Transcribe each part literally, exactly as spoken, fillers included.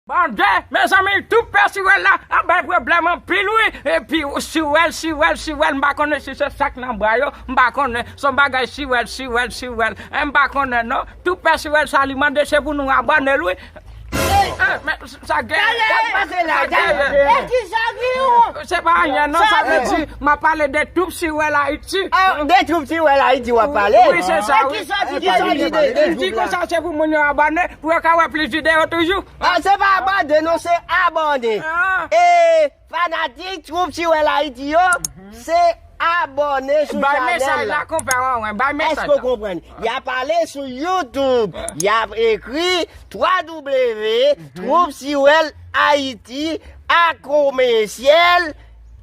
Bande, mezanmi, tout pè siwèl la ap bay pwoblèm anpil, wi. Epi, siwèl, siwèl, siwèl, m pa konnen si se sa k nan bra yo, m pa konnen. Se yon bagay siwèl, siwèl, siwèl. Eh, m pa konnen, non. Tout pè siwèl sa li mande, se pou nou abòne l, wi. Eh, men, sa gen. Sa k pase la? Sa gen. E kisa ki ou? Se pa anyen, non, sa vle di, m ap pale de twoup siwèl Ayiti. Ah, de twoup siwèl Ayiti w ap pale? Wi, se sa, wi. E kisa ki, kisa ki de, de twoup la? M di konsa, se pou moun yo abòne, pou yo ka wè plis videyo toujou. Ah, se pa abòne, non, se abòne. Ah. E fanatik twoup siwèl Ayiti yo, se abòne sou chanèl la. Bay mesaj la, konpè Wawen, bay mesaj la. Èske w konprann? Y ap ale sou YouTube, y ap ekri twa W twoup siwèl Ayiti a komesyèl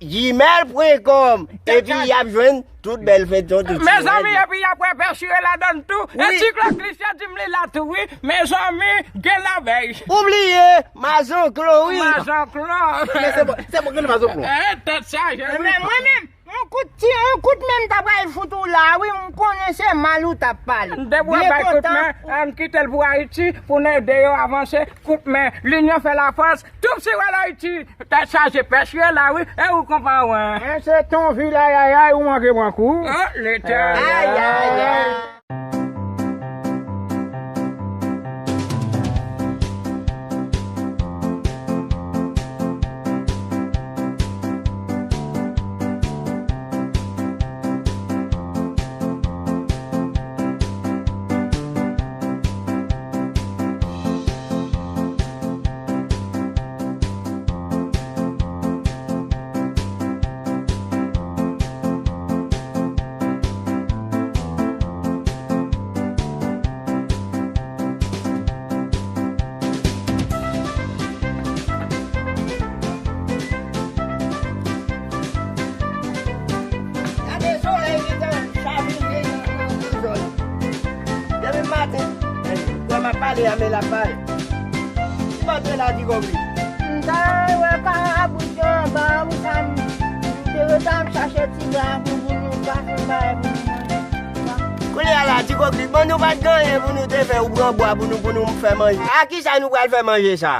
gmail pwen kòm. Epi y ap jwenn tout bèl fetyon, tout siwèl. Mezanmi, epi y ap wè pè siwèl ladann tou. E ti Kloklis yo di m li la tou, wi. Mezanmi, gen lavèy. Ou bliye, Mazonklo, wi. Mazonklo. Men se bon, se bon, gen Mazonklo. Eh, tèt chaje, wi. Men mwen menm, yon kout ti, yon kout men m ta pral fout ou la, wi, m konnen se mal ou t ap pale. M te pou bay kout men, ann kite l pou Ayiti, pou n ede yo avanse. Kout men, linyon fè lafòs, twoup siwèl Ayiti, tèt chaje pè siwèl la, wi, e ou konpè Wawen. Men se ton vil ayayay, ou manke pran kou. Oh, Letènèl. Ayayay. Gade solèy ki te chavire nan, nan, nan zòn. Depi maten, wè m ap pale a, men l ap pale. Ki bò te la, Ti Gògri? M ta wè ka abrit yo anba a, pou sa m te rete ap chache ti bwa pou, pou nou ka fè bagay pou nou manje. Kounye a la, Ti Gògri, bon, nou pa t gen anyen pou nou te fè, ou pran bwa pou nou, pou nou fè manje. A kisa nou pral fè manje sa?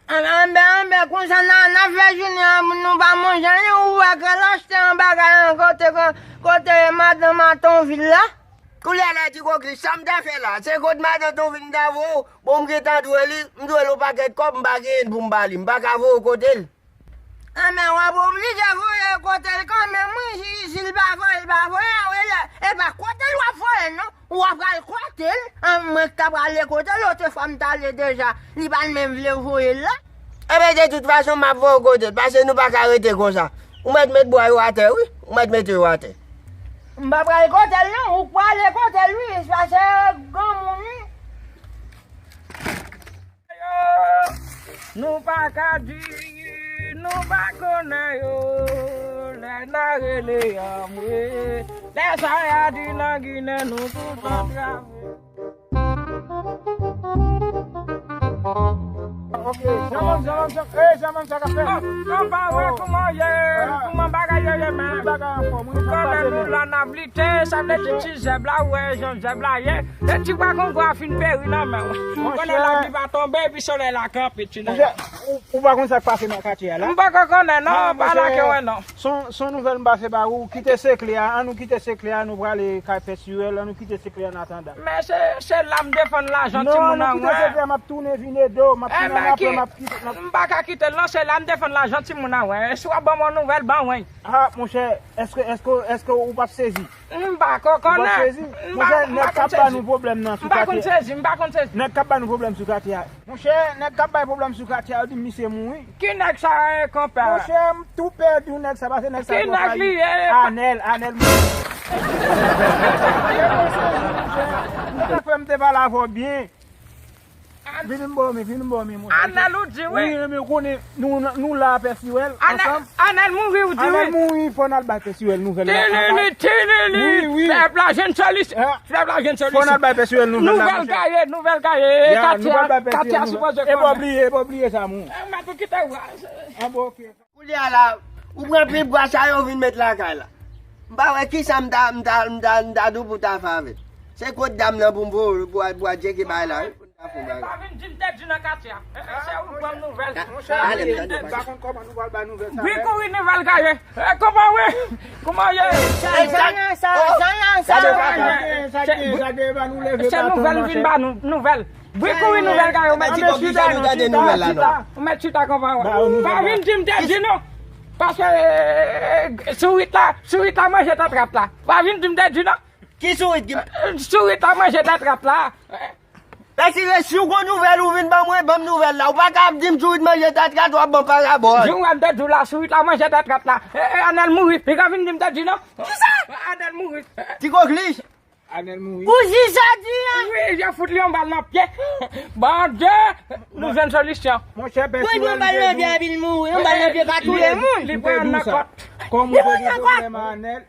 Anben, anben, konsa n a, n a fè jounen an, nou pa manje anyen, ou wè ke l achte yon bagay an kote, kote madanm a Tonvil la. Kounye a la, Ti Gògri, sa m ta fè la, se kot madanm Tonvil m ta voye w, bon, m gentan dwe li, m dwe l yon pakèt kòb, m pa genyen pou m ba li, m pa ka voye w kote l. Anben, w ap oblije voye l kote l kanmenm, wi, si, si l pa voye, l pa voye, anben, e pa kote l w ap voye l, non. Ou a pral kote l? An, mwen k ta prale kote l, otrefwa m t ale deja. Li pa t menm vle voye l la. Enben, de tout fason, m ap voye w kote l, paske nou pa ka rete konsa. Ou mèt met bwa yo atè, wi. Ou mèt mete yo atè. M pa pral kote l, non. Ou k prale kote l, wi, paske granmoun, wi. Nou pa ka di, nou pa konnen yo, lè n a rele anmwe, lè sa y a di nan Ginen, nou tout antrave. Ok, Jean-Marc, Jean-Marc, Jean-, eh, Jean-Marc, sa k ap fèt? Oh, nou pa wè kouman ye, kouman bagay yo ye, men. Bagay anfòm, wi, sa k pase, men. Ou konnen nou la n ap lite, sa vle di ti zèb la, ou wè jan zèb la ye. E ti bwa kongo a fin peri nan men w. Ou konnen lapli va tonbe epi solèy la kanpe ti nèg. Monchè, ou, ou pa konn sa k pase nan katye a la? M poko konnen non, pa lage wè non. Son, son nouvèl m pase ba ou, kite sekle a, an nou kite sekle a, nou prale kay pè Sirèl, an nou kite sekle a an atandan. Men se, se la m defann lajan timoun an mwen. Non, nou kite sekle a, m ap tounen vin ede w, m ap tounen ann apre, m ap kite, m ap... M pa ka kite l non, se la m defann lajan timoun an mwen. Si w ap ban m yon nouvèl, ban mwen. Ah, monchè, èske, èske, èske ou p ap sezi? M pa ko konnen. Ou pa sezi? Monchè, nèg k ap ba nou pwoblèm nan sou katye a. M pa konn sezi, m pa konn sezi. Nèg k ap ba nou pwoblèm sou katye a. Monchè, nèg k ap bay pwoblèm sou katye a, yo di misye mouri. Ki nèg sa ye, konpè? Monchè, m tou pè di w nèg sa, paske nèg sa twò fayi. Ki nèg li ye? Anèl, Anèl mouri. Monchè, m te pale avè w byen. Vin m ba w men, vin m ba w men, monchè. Anèl ou di wi. Wi, men ou konnen nou, nou la a Pè Sirèl ansanm. Anèl mouri ou di wi. Anèl mouri, fò n al bay Pè Sirèl nouvèl la. Tilili, tilili. Wi, wi. Pèp la jwenn solisyon. Pèp la jwenn solisyon. Fò n al bay Pè Sirèl nouvèl la, monchè. Nouvèl gaye, nouvèl gaye. Ya, nou pral bay Pè Sirèl nouvèl. Katye a sipoze konnen. E pa bliye, e pa bliye sa, mon. E mèt ou kite w. An bon, ok. Kounye a la, ou pran pye bwa sa yo vin met lakay la. M pa wè kisa m ta, m ta, m ta, m ta di w pou ta fè avè l. Se kot dam nan pou m voye, pou, pou al tcheke bay la, wi. Pa vin di m te di nan katye a. E, e, se ou k ban m nouvèl. Monchè, m pa konn kòman nou pral bay nouvèl sa. Vin kouri nouvèl gaye. E, kòman w ye? Kòman w ye? Sa, sa, sa, sa, sa, sa, sa, sa, sa, sa, sa, nou leve baton, monchè. Se nouvèl m vin ba nou, nouvèl. Vin kouri nouvèl gaye, ou mèt chita, chita, chita, ou mèt chita, kòman w ye? Pa vin di m te di non. Paske, e, e, e, sourit la, sourit la manje tèt rat la. Pa vin di m te di non. Ki sourit ki... Sourit la manje tèt rat la. Pèsi, si w gon nouvèl, ou vin ban mwen, ban m nouvèl la. Ou pa ka ap di m sourit manje tèt rat, w ap ban parabòl. Jou w te di w la, sourit la manje tèt rat la. E, e, Anèl mouri. Piga vin di m te di non. Kisa? Anèl mouri. Ti kokli. Anèl mouri. Ou di sa di an? Wi, yo fout li yon bal nan pye. Bondye, nou jwenn solisyon. Monchè, pèsi, yon bal nan pye, epi l mouri. Yon bal nan pye pa touye moun. Li pran nan kòt. Kòm ou te gen pwoblèm ak Anèl,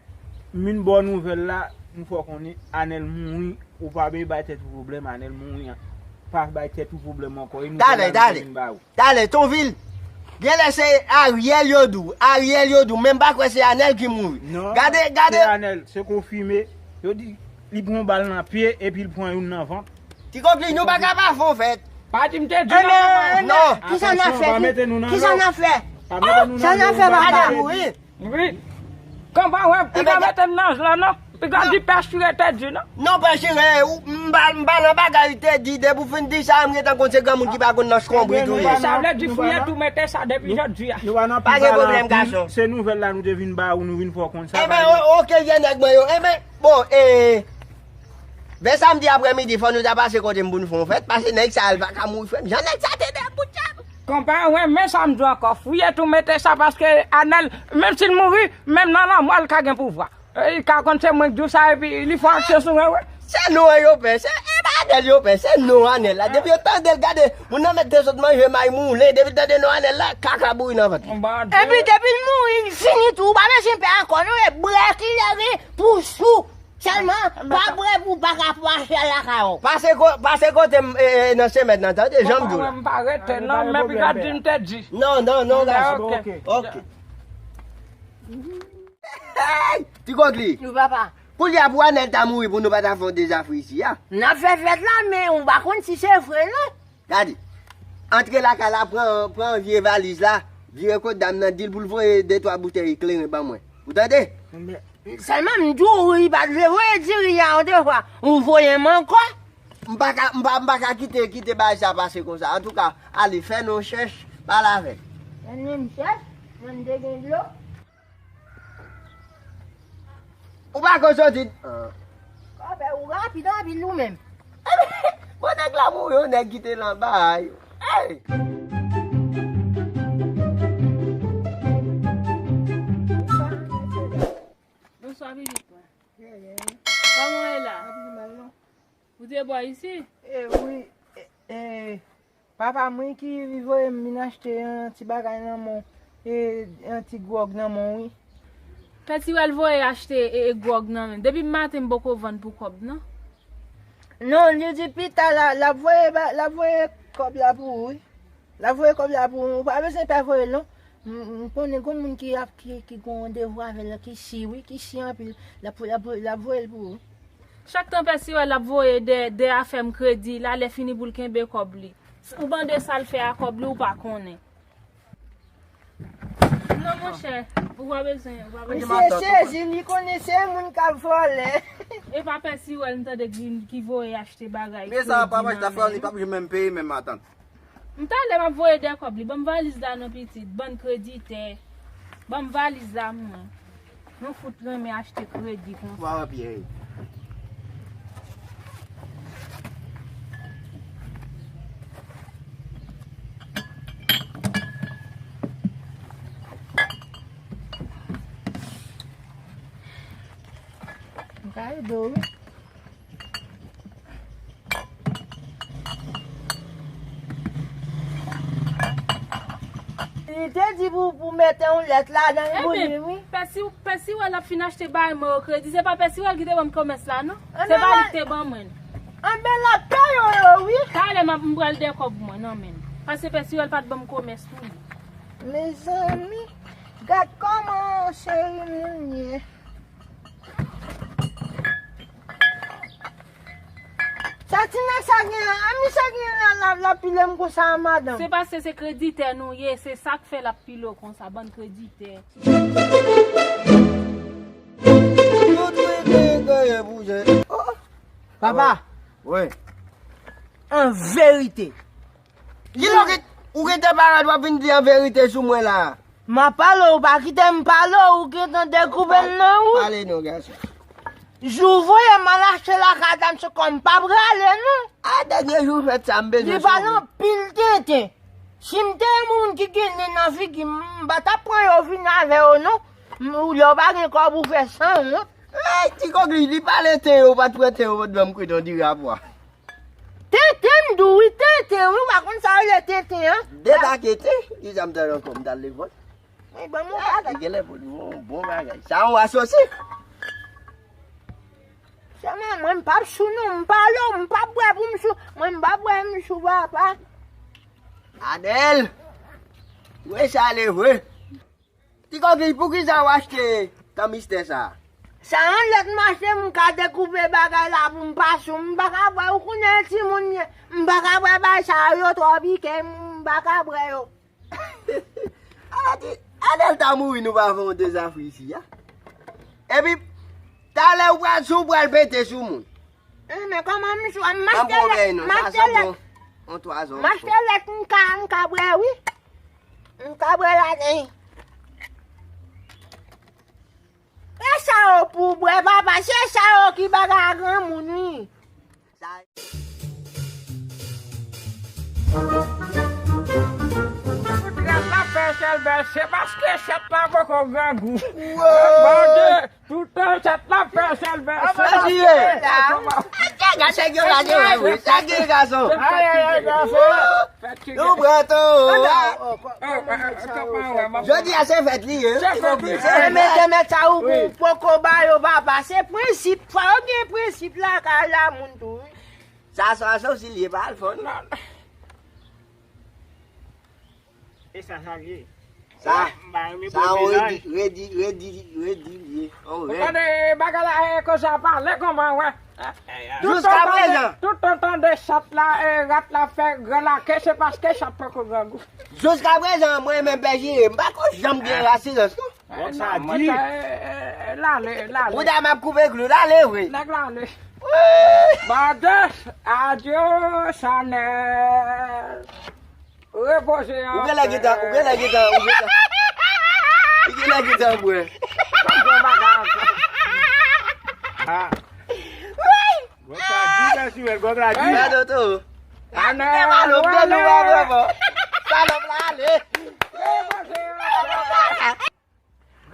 m vin ba w nouvèl la, m fè w konnen Anèl mouri. Ou pa bezwen bay tèt ou pwoblèm, Anèl mouri an. Pa bay tèt ou pwoblèm ankò. E nou... Talè, talè. Talè, Tonvil. Genlè se Ariel yo di w. Ariel yo di w. Men m pa kwè se Anèl ki mouri. Non, gade, gade. Se Anèl, se konfime. Yo di li pran bal nan pye epi l pran youn nan vant. Ti kokli, nou pa ka pa fè yon fèt. Pa di m te di non. Non. Kisa n ap fè? Kisa n ap fè? Sa n ap fè, papa? Wi. Konpa wè, piga mete m nan jlan non. Piga di pè chire te di non. Non, pè chire, ou, m pa, m pa nan bagay te di, depi w fin di sa, m gentan konn se granmoun ki pa konn nan chkonbrit ou ye. Sa vle di fouye tou mete sa depi jodi a. Nou pa nan pale anpil. Pa gen pwoblèm, gason. Se nouvèl la nou te vin ba ou, nou vin fè w konn sa. Enben, o-, oke, vye nèg mwen yo. Enben, bon, e, vè samdi aprèmidi, fò nou ta pase kote m pou nou fè yon fèt, paske nèg sa, l pa ka mouri, frè m. Jan nèg sa te debout, djab. Konpa, wi, men sa m di w ankò, fouye tou mete sa, paske Anèl, menm si l mouri, menm nan lanmò, l ka gen pouvwa. E, li ka konn se mwen k di w sa, epi li fè aksyon sou mwen, wi. Se non an yo pè, se, e pa Anèl yo pè, se non Anèl la. Depi yo tande l, gade, moun nan mèt te sot manje may moulen, depi l tande non Anèl la, kaka bouri nan vant li. Epi depi l mouri, li fini tou, ou pa bezwen pè ankò, non, e brè ki leve pou sou. Sèlman, pa brè pou pa ka mache lakay ou. Pase ko-, pase kote m, e, e, nan semèn nan, tande, jan m di w la. M pa rete, non, men piga di m te di. Non, non, non, gason. Ok. Ok. Hey! Ti kokli. Wi, papa. Koulye a pou Anèl ta mouri pou nou pa ta fè yon dezafri isi a. N ap fè fèt la, men ou pa konn si se vre, non. Gade. Antre lakay la, pran, pran vye valiz la, vire kot dam nan, di l pou l voye de twa boutèy kleren ban mwen. Ou tande? Sèlman m di w, li pa t vle voye diri a yon de fwa. Ou voye m ankò? M pa ka, m pa, m pa ka kite, kite bagay sa pase konsa. Antouka, ale, fè nou chèch, pale avè l. Fè nou chèch, mwen m te gen dlo. Ou pa konn soti. Kòpè, ou rapid anpil ou menm. Bon, nèg la mouri, yon nèg ki te nan bagay. Hey! Bonswa, pitit mwen. Kòman w ye la? Ou te bò isi? E wi, e, e, papa mwen ki voye m vin achte yon ti bagay nan men w, e, yon ti gwòg nan men w, wi. Pè Tiwèl voye achte, e, e, gwòg nan men m. Depi maten m poko vann pou kòb, non. Non, li di pita l a, l ap voye ba, l ap voye kòb la pou ou, wi. L ap voye kòb la pou ou, ou pa bezwen pè voye l, non. M, m konnen gon moun ki ap, ki, ki gon randevou avè l, ki si, wi, ki si anpil. L ap, l ap, l ap voye l pou ou. Chak tan pè Siwèl ap voye de, de afè m kredi, la lè fini pou l kenbe kòb li. Ou mande sa l fè a kòb li, ou pa konnen. Non, monchè, ou pa bezwen, ou pa bezwen. Misye sezi, li konnen se moun k ap vòlè. E pa pè Siwèl m tande ki, ki voye achte bagay kredi nan men l. Li p ap menm peye menm, matant. M talè m ap voye de kòb li. Ban m valiz la non pitit. Bann kreditè. Ban m valiz la mwen. Nou fout renmen achte kredi konsa. Wa wè pye. M ka ede w wi. Li te di pou, pou mete yon lèt ladan l pou li, wi. Pè Si, pè Siwèl ap fin achte bagay mwen yo kredi. Se pa pè Siwèl ki te ban m komès la, non? Se pa li ki te ban mwen. Anben, l ap peye w yo, wi. Talè m ap, m pral de kòb mwen nan men l. Paske pè Siwèl pa t ban m komès pou li. Mezanmi, gad kòman cheri m li ye. Sa Sa ti nèg sa gen, a misye gen la, la, la pile m konsa a madanm. Se paske se kreditè nou ye, se sa k fè l ap pile w konsa, bann kreditè. Tout rete ganyen pou jè. Oh. Papa. Wi. An verite. Kilè w gen, ou gentan parèt w ap vin di an verite sou mwen la. M ap pale w, ou pa kite m pale w, ou gentan dekoupe m nan wout. Pale non, gason. Jou voye m al achte lakay dam se kòm m p ap rale non. A dènye jou fèt sa m bezwen. Li pale anpil tenten. Si m te yon moun ki gen nen nan figi m, m pa t ap pran yo vin avè yo non. M, ou lè w pa gen kòb ou fè sanwont. Ey, ti kòk li, li pale ten yo, ou pa t pran ten yo, ou pa t ban m kwit on diri a pwa. Tenten m di w wi, tenten wi, ou pa konn sa yo rele tenten an. Debake ten, ki sa m t al ankò, m t al lekòl. Ey, ban m yon bagay. Li genlè pou li yon bon bagay. Sa yon asosi. Sèlman mwen m p ap sou non, m pale w, m p ap bwè pou m sou, mwen m p ap bwè m sou papa. Anèl, wè sa le vre. Ti kòkil, poukisa w achte kanmistè sa a? Sa yon lèt m achte, m ka dekoupe bagay la pou m pa sou, m pa ka bwè, ou konnen timoun m ye, m pa ka bwè bagay sa yo, yo twò pike, m pa ka bwè yo. Ala ti, Anèl ta mouri nou pa fè yon dezafri isi a. Epi, talè ou pral sou, ou pral pete sou moun. Eh, men kòman m sou, m achte lèt, m achte lèt, m achte lèt, m ka, m ka bwè wi. M ka bwè ladan. E sa yo pou bwè, papa, se sa yo ki bagay a granmoun wi. Tout rès la fè sèl bèl, se paske chèt la poko grangou. Bondye, tout tan chèt la fè sèl bèl, se paske... Mesye, mesye, mesye, mesye, mesye, gason. Ay, ay, ay, gason. Nou pran tou. Jodi a se fèt li ye. Se fèt li. Se mete mèt sa ou pou poko ba yo papa. Se prensip. Fò yo gen prensip lakay la moun tou wi. Sa, sa, sa osi li ye pa al fò non. E sa, sa li ye. Sa, sa on redi, redi, redi, redi li ye. On redi. Ou tande bagay la, e, koze a pale kòman, wè. Jiska prezan. Tout tan tande chat la, e, rat la fè gran lake, se paske chat poko grangou. Jiska prezan, mwen menm Pè Jire, m pa ko janm gen asirans non. Bon, sa di. Lale, lale. Ou ta m ap koupe klou, lale vre. Nèg lale. Wi. Bondye, adye, Chanèl. Repoze an pè. Ou genlè gentan, ou genlè gentan, ou gentan. Ou genlè gentan bwè. Sa bon bagay ankò. Ah. Wi. Gwo sa di, mèsi, wè, gwo sa di. Gade tou. Anè, te malo, te nou pa vrèman. Salòp la ale.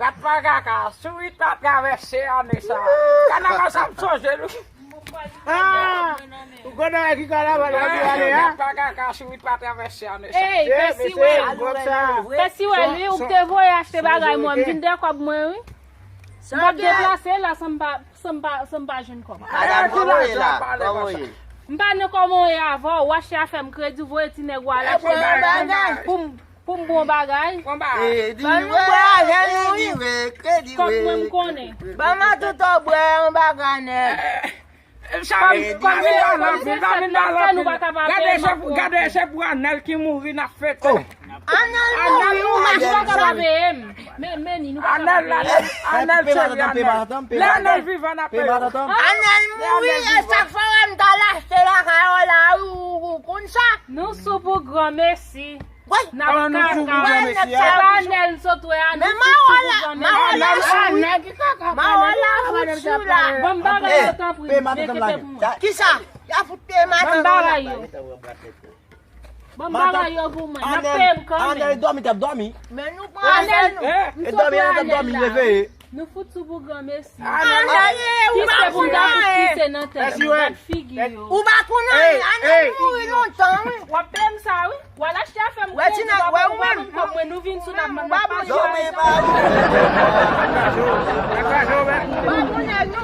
Rat pa kaka, sourit pa travèse ane sa. Kanaval sa m sonje nou. Ah! Ou konn nan ki kanaval la di ale a? Rat pa kaka, sourit pa travèse ane sa. Ey, mèsi wè. Mèsi wè, wi, ou te voye achte bagay mwen, m vin de kòb mwen, wi. M p ap deplase la san m pa, san m pa, san m pa jwenn kòb. Madanm, kòman w ye la? Kòman w ye? M pa nan kòman w ye avè w, w achte afè m kredi, voye ti nèg ou al achte bagay pou m, pou m bon bagay. Kredi wi, kredi wi. Kòb mwen m konnen. Ban m a touto bwè yon bagay nèg. Sa vin, sa vin ba lòt, sa vin ba lòt. Gade, se pou, gade, se pou Anèl ki mouri n ap fete. Anèl mouri, ou pa ka pa peye m. Men, men ni nou pa ka pa peye m. Anèl, Anèl cheri Anèl. Lè Anèl vivan n ap peye w. Anèl mouri, e sak fè w wè m t al achte lakay ou la, ou, ou konn sa. Nou sou pou granmesi. N ap kaka. Se pa Anèl m sot wè a, nou sou pou granmesi. Ban m bagay yo tanpri, men kite pou mwen. Kisa? Y a fout peye matant. Ban m bagay yo. Ban m bagay yo pou mwen. N ap peye m kanmenm. Anèl dòmi, t ap dòmi. Men nou pran Anèl. E dòmi, Anèl t ap dòmi, leve. Nou fout sou pou granmesi. Kise pou n ta fout kise nan tèt yo, gad figi yo. Ou pa konnen anyen, Anèl mouri lontan wi. W ap peye m sa wi. W al achte afè m kredi, w ap pran m kòb mwen, nou vin sou n ap mande m pa jwe avèk sa.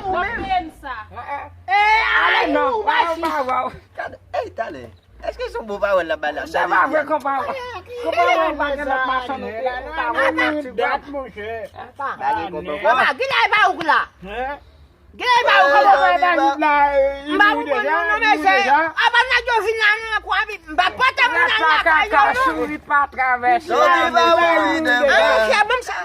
W ap peye m sa. E ale non, ou pa jis. Ey, talè. Èske se yon bon pawòl l ap bay la? Se pa vre, konpa. Konpa, w pa gen lòt machann ou te, ou ta wè nan ti bwat. Bagay konpa. Konpa, kilè e pa ou k la? Gen bagay ou konprann pa nèg la, m pa konprann non, non, mesye. Apa nèg yo vin la nan kwa, m pa pote moun nan lakay yo, non. Souri pa travèse. Souri pa mouri devan. Mesye, ban m sa.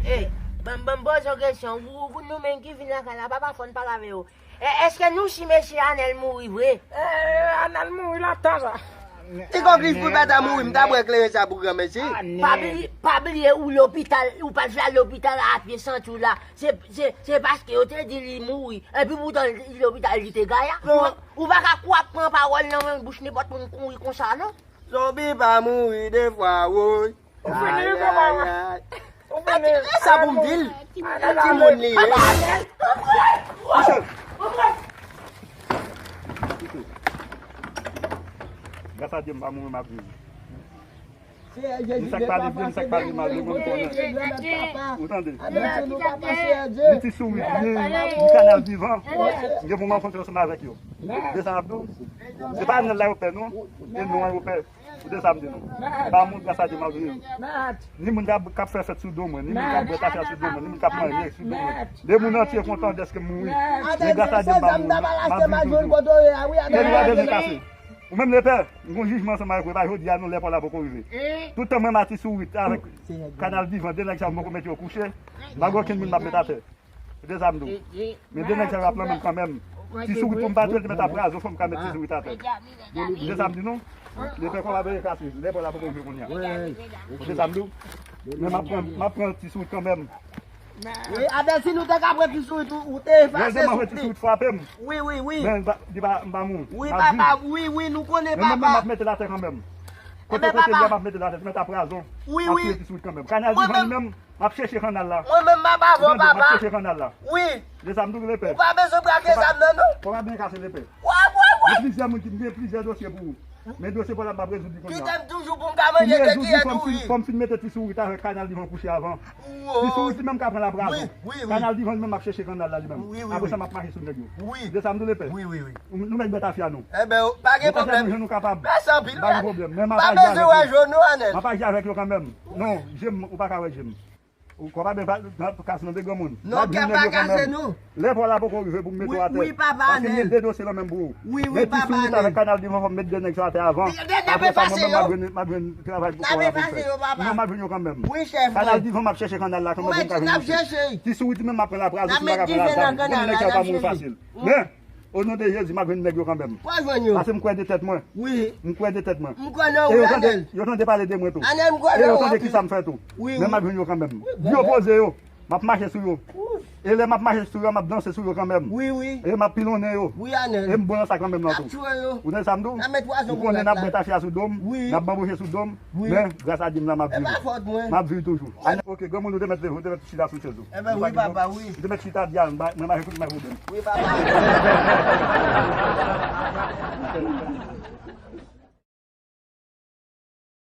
Ey, ban m, ban m poze w kesyon. Ou, ou, nou menm ki vin lakay la, papa fò n pale avè yo. E, èske nou si mesye Anèl mouri vre? E, Anèl mouri lontan sa. Ti kòklis pou pèt a mouri, m ta bwè kleren sa pou granmesi. Pa bliye, pa bliye ou lopital, ou pa t vle al lopital a pye santi w la. Se, se, se paske yo te di li mouri. Epi poutan li lopital li te gaya. Ou, ou pa ka kwè ap pran pawòl nan men bouch nenpòt moun kouri konsa non. Zonbi pa mouri de fwa, woy. Ou fini wi papa. Ou fini. Sa pou m di l. Timoun li ye. Gras a Dye m pa mouri, m ap viv. Ni sa k pale byen, ni sa k pale mal, yo konn konnen. Ou tande? Ni ti sourit, ni, ni kanal divan. M gen pou m rankontre ansanm avèk yo. De sa m ap di w. Se pa Anèl la yo pè non. E non yo pè. Ou te sa m di nou. M pa moun gras a Dye m ap viv. Ni moun k ap, k ap fè fèt sou do mwen, ni moun k ap bwè tafya sou do mwen, ni moun k ap manje sou do mwen. De moun antye kontan dèske m mouri. Men gras a Dye m pa mouri. M ap viv toujou. Tèt ou pa bezwen kase. Ou menm lepè, m gon jijman ansanm avèk ou, e pa jodi a non, lè pa w la poko rive. Tout tan mwen m a ti sourit avèk kanal divan, de nèg sa yo m poko mete yo kouche. M pa gen okenn moun m ap met atè. Ou te sa m di w. Men de nèg sa yo ap lanmen m kanmenm. Ti sourit pou m pa tire, te mèt ap raze w, fò m ka met ti sourit atè. Ou te sa m di nou. Lepè konba bere kase, lè pa w la poko rive kounye a. Ou te sa m di w. Men m ap pran, m ap pran ti sourit kanmenm. Wi, Anèl, si nou te ka pran ti sourit, ou, ou te efase sou ti sourit frape m. Wi, wi, wi. Men li pa, m pa mouri. Wi, papa, wi, wi, nou konnen papa. Men mwen menm m ap mete l atè kanmenm. Kote, kote l ye, m ap mete l atè, te mèt ap raze w. Wi, wi. M ap tire ti sourit kanmenm. Kanal divan li menm, m ap chèche kannal la. Mwen menm m ap avè w, papa. M ap chèche kannal la. Wi. Ou pa bezwen brake zam nan non. Fò pa byen kase lepè. Gen plizyè moun ki, gen plizyè dosye pou ou. Men dosye pa w la m ap rezoud li kounye a. Kite m toujou pou m ka manje de kiyè tou wi. Fò m fin mete ti sourit avèk kanal divan kouche avan. Ti sourit li menm ka pran la prazon. Kanal divan li menm m ap chèche kannal la li menm. Apre sa m ap mache sou nèg yo. Ou te sa m di w lepè. Nou mèt bwè tafya nou. Enben pa gen pwoblèm. Mèsi anpil. Pa gen pwoblèm. Men m ap aji avèk yo. M ap aji avèk yo kanmenm. Non, je m, ou pa ka wè je m. Ou konprann pa kase nan de granmoun. Non, kè pa kase nou. Lè pa w la poko rive pou m mete w atè. Wi, papa Anèl. Paske m gen de dosye nan men m pou ou. Wi, wi, papa Anèl. Men ti sourit avèk kanal divan fò m met de nèg sou atè avan. Apre sa mwen menm m ap jwenn, m ap jwenn travay pou kò a pou m fè. Non, m ap jwenn yo kanmenm. Wi, chèf. Kanal divan m ap chèche kannal la kanmenm pou m ka jwenn yo. Ti sourit li menm m ap pran la prazon si m pa ka pran la zam. Ou konnen nèg sa yo pa mouri fasil. Men o non de Jezi, m ap jwenn nèg yo kanmenm. W a jwenn yo. Paske m kwè de tèt mwen. Wi. M kwè de tèt mwen. M kwè nan ou, Anèl. E yo tande, yo tande pale de mwen tou. Anèl, m kwè nan ou anpil. E yo tande kisa m fè tou. Wi, wi. Men m ap jwenn yo kanmenm. Di yo poze yo. M ap mache sou yo. E lè m ap mache sou yo, m ap danse sou yo kanmenm. Wi, wi. E m ap pilonnen yo. Wi, Anèl. E m bon nan sa kanmenm nan tou. N ap tchwe yo. Ou tande sa m di w? N ap met pwazon pou nèg la. Ou konnen n ap bwè tafya sou do m. Wi. N ap banboche sou do m. Wi. Men gras a Dye m la m ap viv. E pa fòt mwen. M ap viv toujou. Anèl, ok, granmoun ou te mèt leve, ou te mèt chita sou chèz ou. Enben wi, papa, wi. Ou te mèt chita di a, m pa, mwen pa gen tout mwen pwoblèm. Wi, papa.